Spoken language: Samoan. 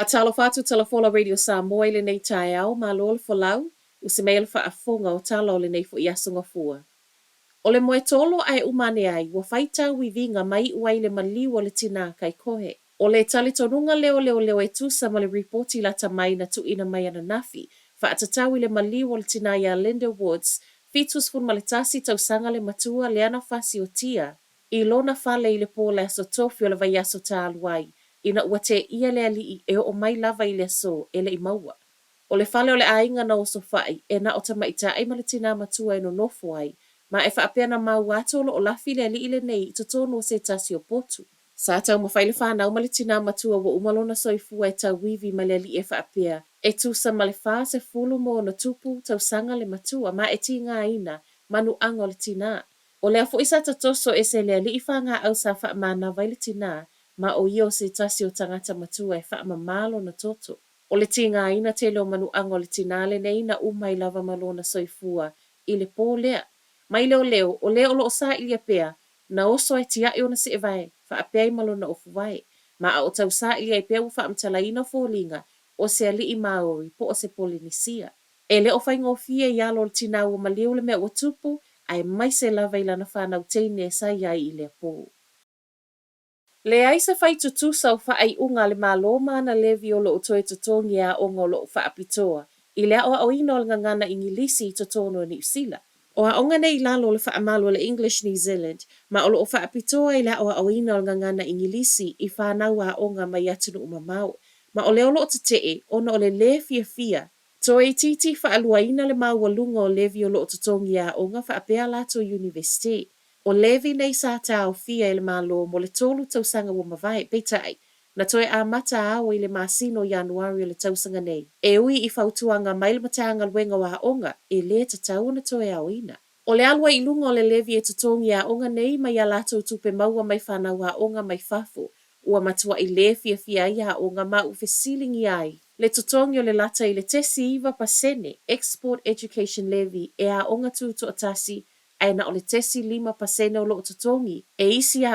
Talofa atu Talafola Radio Samoa i lenei taeao, malo le folau, usi mai le faafofoga o tala o lenei foi aso Gafua. O le moe tolo ae uma ane ai, ua faitau viviga ma iu ai le maliu o le tinā Kaikohe. O le talitonuga lea o leoleo e tusa ma le ripoti lata mai na tuuina mai ananafi, faatatau i le maliu o le tinā ia Linda Woods, 71 tausaga le matua lea na fasiotia i lona fale i le po o le Aso Tofi o le vaiaso talu ai, ina ua teia le alii e oo mai lava i le aso e le i maua. O le fale o le aiga na osofai, e na o tamaitai ma le tinā matua e nonofo ai, ma e faapea na maua atu o lo o lafi le alii lenei i totonu o se tasi o potu. Sa taumafai le fanau ma le tinā matua ua uma lona soifua e tauivi ma le alii e faapea, e tusa ma le 46+ tausaga le matua ma e tigaina manuaga o le tinā. O lea foi sa tatoso ese le alii fagaau sa faamanava ai le tinā, ma o ia o se tasi o tagata matua e faamamā lona toto. O le tigaina tele o manuaga o le tinā lenei na uma ai lava ma lona soifua i le pō lea. Mai leoleo, o le o lo o sailia pea, na oso ae tiai ona seevae, faapea ai ma lona ofuvae. Ma a o tau saili ai pea ua faamatalaina foliga o se alii Maori po o se Polenisia. E le o faigofie i alo o le tinā ua maliu le mea ua tupu, aemaise lava i lana fanau teine sa i ai i lea pō. Leai se fai tutusa o faaiuga a le Malo ma ana levy o lo o toe totogi e aoga o lo o faapitoa i le aoaoina o le gagana Igilisi i totonu o Niu Sila. O aoga nei i lalo o le faamalu o le English New Zealand ma o lo o faapitoa i le aoaoina o le gagana Igilisi i fanau aoga mai atunuu mamao ma o lea o lo o tetee ona o le lē fiafia Toe itiiti faaluaina le maualuga o levy o lo o totogi e aoga faapea a latou iunivesite. O levy nei sa taofia e le Malo mo le tolu tausaga ua mavae, peitai, na toe amata ao i le masina o Ianuari o le tausaga nei, e ui i fautuaga mai le Matagaluega o Aoga e lē tatau ona toe aoina. O le alu ai i luga o le levy e totogi e aoga nei mai a latou tupe maua mai fanau aoga mai fafo, ua matuai lē fiafia ai aoga ma ua fesiligia ai le totogi o le lata i le 0.9% Export Education Levy e aoga tutoatasi ae na o le 0.5% o lo o totogi e isi.